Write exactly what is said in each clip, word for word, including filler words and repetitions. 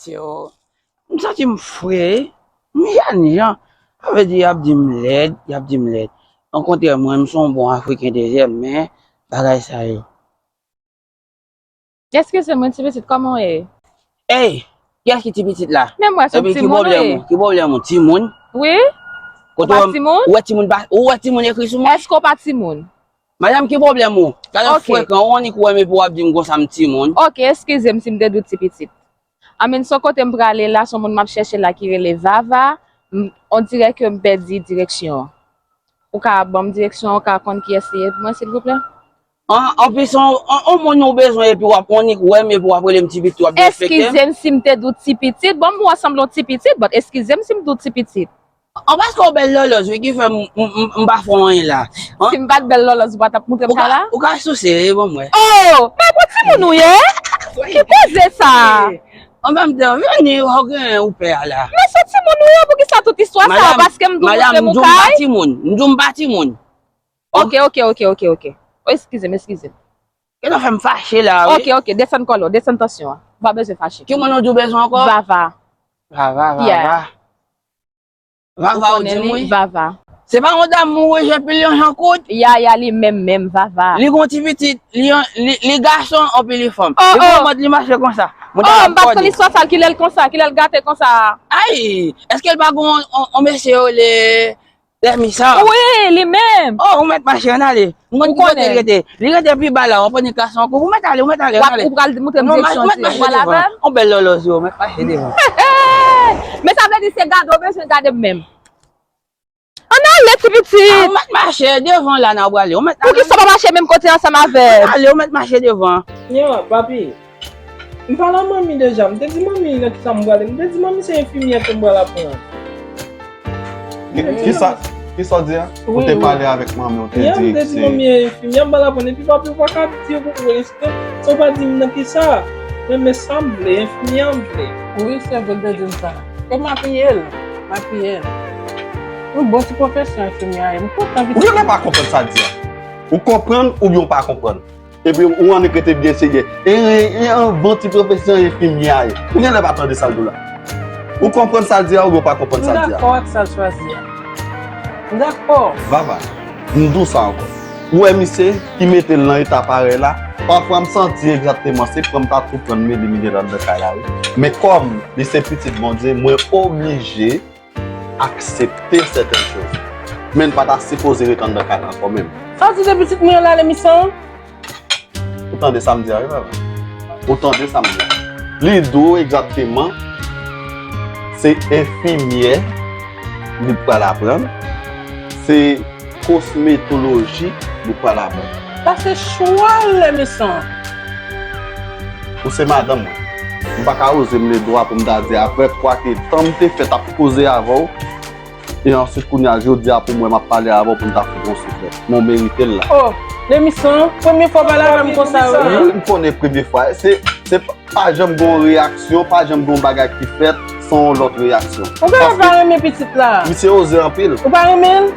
Yo, m santi m fre, m jènjan. Sa vle di, y ap di m lèd, y ap di m lèd. Okontrè, mwen, m se yon bon Afriken de zèb, men bagay sa yo. Eskize mwen, ti pitit, kòman w ye? Ey, kiyès ki ti pitit la? Men m wè se yon timoun ou ye. Ki pwoblèm ou? Timoun? Wi. Kote ou pa timoun? Ou wè timoun, ou wè timoun ekri sou mwen? Èske w pa timoun? Madanm, ki pwoblèm ou? Talè frekan, ou annik wè m epi w ap di m konsa m timoun. Ok, eskize m si m te di w ti pitit. Anmweyy, se yon kote m prale la, se yon moun m ap chèche la ki rele Vava. On dirè ke m pèdi direksyon an. Ou ka ban m direksyon an, ou ka konn kiyès li ye pou mwen, silvouplè? An, anplis, on, on, on moun ou bezwen epi w ap annik wè m epi w ap rele m ti pitit, w ap derespekte m. Eskize m si m te di w ti pitit. Bon, m wè w sanble yon ti pitit, but eskize m si m di w ti pitit. An, paske w bèl lòlòz, wi, ki fè m, m, m, m pa fè w anyen la. An? Si m pa t bèl lòlòz, ou pa t ap montre m sa la? Ou ka souse, e, ban m wè. Oh! Men bon timoun ou ye? Ki koze sa? An menm tan, vini, w genyen ou pè a la. Men se timoun ou ye, poukisa tout istwa sa yo? Paske m di w montre m ou kay? Madam, m di w m pa timoun. M di w m pa timoun. Ok, ok, ok, ok, ok. Oh, eskize m, eskize m. Gentan fè m fache la, wi. Ok, ok, desann kòlè w, desann tansyon an. Ou pa bezwen fache. Ki moun ou di w bezwen ankò? Vava. Vava, Vava. Vava, ou di m wi. Vava. Se pa yon dam mou wouj epi l yon jan kout? Ya, ya, li menm menm, Vava. Li gon ti pitit, li, li, li gason epi li fanm. Oh, li gon mòd li mache konsa. Oh, m pa t konn istwa sa, kilè l konsa, kilè l gate konsa. Ay, èske l pa gon, on, on mesye yo le Lèmisan. Wi, li menm. Oh, ou mèt mache, ann ale. M konn ki kote l rete. Li rete pi ba la, w ap pran klas ankò. Ou mèt ale, ou mèt ale, ann ale. Ou pral montre m direksyon ti. Ou pral avè m? On bèl lòlòz yo, mèt mache devan. Men sa vle di se gade w bezwen gade m menm. Ann ale, ti pitit. Ah, ou mèt mache devan la, n a prale. Ou mèt ale. Poukisa w pa mache menm kote ansanm avè m? Ann ale, ou mèt mache devan. Nya, papi. M pale a manmi deja, m te di manmi nan kisa m prale, m te di manmi se enfimyè ke m pral aprann. Kisa, kisa w di a? Ou te pale avèk manmi, ou te di se. Yè, m te di manmi e enfimyè m pral aprann, epi papi ou pa ka di pou mwen, si w pa di m nan kisa, mwen men sa m vle, enfimyè m vle. Wi, se vre, l te di m sa. E m apiye l, m apiye l. Yon bon ti pwofesyon enfimyè a ye, m kontan pitit. Ou genlè pa konprann sa l di a. Ou konprann oubyen ou pa konprann? Epi ou annik rete byen serye. E, e, e anvan ti pwofesyon enfimyè a ye. Ou genlè pa tande sa l di w la. Ou konprann sa l di a oubyen ou pa konprann sa l di a? M dakò ak sa l chwazi a. M dakò. Vava, m di w sa ankò. Ou wè misye ki mete l nan eta parèy la? Pafwa m santi egzakteman se pran m ta tou pran m mele m anndan kay la wi. Men kòm li se pitit Bondye, mwen oblije aksepte sètèn choz. Men n pa ta sipoze ret anndan kay la ankò menm. Sa w di de pitit mwen an la, Lemisan? Ou tande sa m di a wi, papa? Ou tande sa m di a? Li di w egzakteman se enfimyè li pral aprann, se kosmetoloji li pral aprann. Sa se chwa l, Lemisan. Ou se madanm mwen. M pa ka oze m leve dwa pou m ta di apre twa ke tan m te fèt ap koze avè w, e answit kounye a jodi a pou m wè m ap pale avè w pou m ta fout w yon souflèt. Men w merite l la. Oh, Lemisan, premye fwa w pale avè m konsa wi. Wi, m konnen premye fwa. Se, se pa janm gen yon reyaksyon, pa janm gen yon bagay ki fèt san yon lòt reyaksyon. Ou genlè pa renmen pitit la. Misye oze anpil. Ou pa renmen l?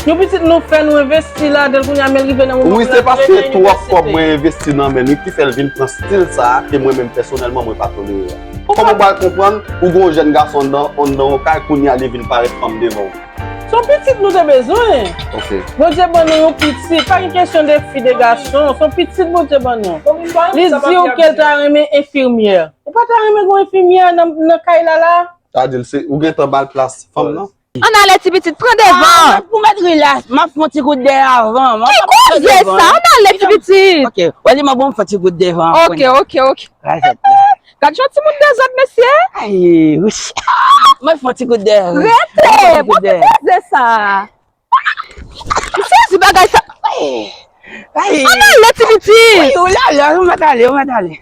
Yon pitit nou fè, nou envesti ladan l, kounye a men l rive nan moman pou l ap rete inivèsite. Wi, se paske twòp kòb mwen envesti nan men li ki fè l vin pran stil sa a ke mwen menm pèsonèlman mwen pa tolere a. Kòman w pral konprann ou gen yon jèn gason anndan, anndan yon kay, kounye a li vin parèt fanm devan w? Se yon pitit nou te bezwen. Ok. Bondye ban nou yon pitit, pa gen kesyon de fi, de gason, se yon pitit Bondye ban nou. Li di w ke l ta renmen enfimyè. Ou pa ta renmen gen yon enfimyè nan, nan kay la la? Sa di l se, ou gentan ba l plas fanm nan? Ann ale ti pitit, pran devan. Ah, ou mèt ri la, m ap fè yon ti kout dèyè avan. Ki koze sa? Ann ale ti pitit. Ok, wè li mwen bon, m fè ti kout devan. Ok, ok, ok. Gad jan timoun dezòd, mesye. Ay, wouch. Mwen fè yon ti kout dèyè. Rete, bon, ki koze sa? M sezi bagay sa. Ay. Ann ale ti pitit. Wi, ou la, la, ou mèt ale, ou mèt ale.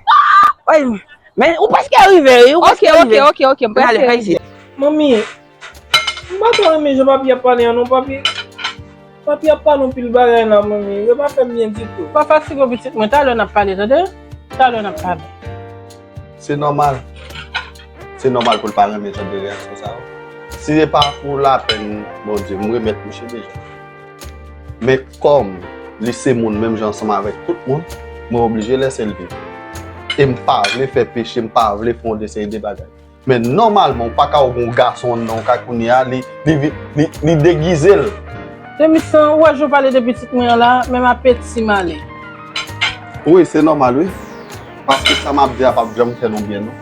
Wi, men ou prèske rive, wi, ou prèske rive. Ok, ok, ok, ok, m prèske rive. Manmi, m pa twò renmen jan papi ap pale an non, papi. Papi ap pale anpil bagay la, manmi. Yo pa fè m byen ditou. Pa fatige w, pitit mwen. Talè n ap pale, tande? Talè n ap pale. Se nòmal. Se nòmal pou l pa renmen jan de reyaksyon sa yo. Si se pa pou lapèn Bondye, m remèt misye deja. Men kòm li se moun menm jan ansanm avèk tout moun, mwen oblije lèse l viv. E m pa vle fè peche, m pa vle fè yon de seri de bagay. Men nòmalman, ou pa ka wè yon gason nan yon kay kounye a, li, li, vi- li, li degize l. Demisan, ou wè jan w pale de pitit mwen an la, menm apeti m ale. Wi, se nòmal, wi. Paske sa m ap di a p ap janm fè nou byen, non.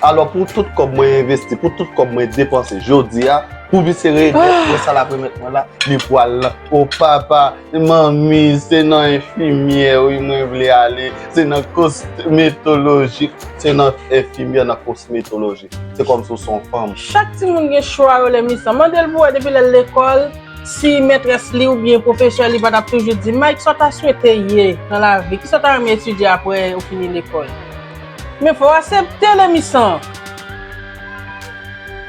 Alò, pou tout kòb mwen envesti, pou tout kòb mwen depanse, jodi a, pou misye remèt mwen sa l ap remèt mwen la, li pral, o papa, manmi, se nan enfimyè, wi, mwen vle ale, se nan kosmetoloji, se nan enfimyè, nan kosmetoloji. Se kòmsi w se yon fanm. Chak timoun gen chwa yo, Demisan. Mande l pou wè depi lè l lekòl, si mètrès li oubyen pwofesè li pa t ap toujou di, Mike, sa w ta swete ye nan lavi? Kisa w ta renmen etidye apre ou fini lekòl? Men fò w aksepte, Demisan.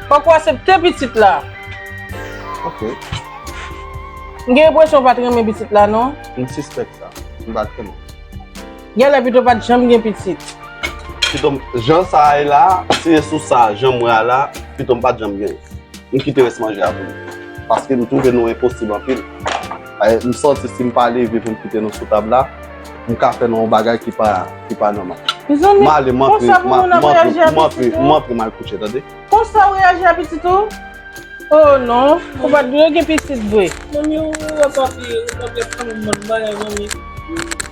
Fòk ou aksepte pitit la. Ok. M gen enpresyon w pa t renmen pitit la, non? M sispèk sa. M pa t renmen. Genlè pito w pa t janm gen pitit. Pito m, jan sa a ye la, si se sou sa, jan m wè a la, pito m pa t janm gen. M kite rès manje a pou li. Paske m twouve nou enposib anpil. E, m santi si m pa leve pou m kite nou sou tab la, m ka fè nou yon bagay ki pa, ki pa nòmal. Mezanmi, m ale, m antre, konsa pou moun ap reyaji a pitit ou? M antre, m antre, m al kouche, tande? Konsa w reyaji a pitit ou? Oh non, ou pa t dwe gen pitit vre. Manmi, ou wè papi, ou papi ap fè yon bann bagay, manmi.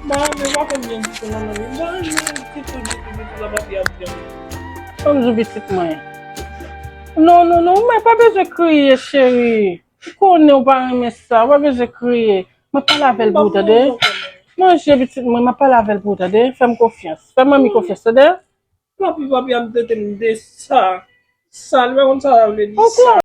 Ba, men pa konn byen ditou non, manmi. Ba, men ditou, ditou, ditou, la papi ap fè. Ban m di w pitit mwen. Non, non, non, ou pa bezwen kriye, cheri. Ou konnen ou pa renmen sa, ou pa bezwen kriye. Mwen pale avè l pou ou, tande? Manje, pitit mwen, mwen pale avè l pou ou, tande? Fè m konfyans. Fè manmi konfyans, tande? Papi, papi a m trete m de sa. Sa, li pa konn sa sa vle di, sa.